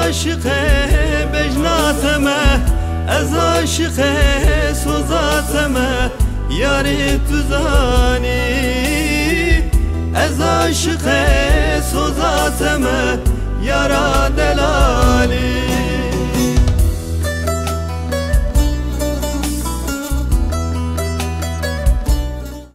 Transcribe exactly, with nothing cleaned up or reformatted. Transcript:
Aşiqê bejna te me, ez aşiqê soza te me, yarê tu zanî. Ez aşiqê soza te me, yara delalî.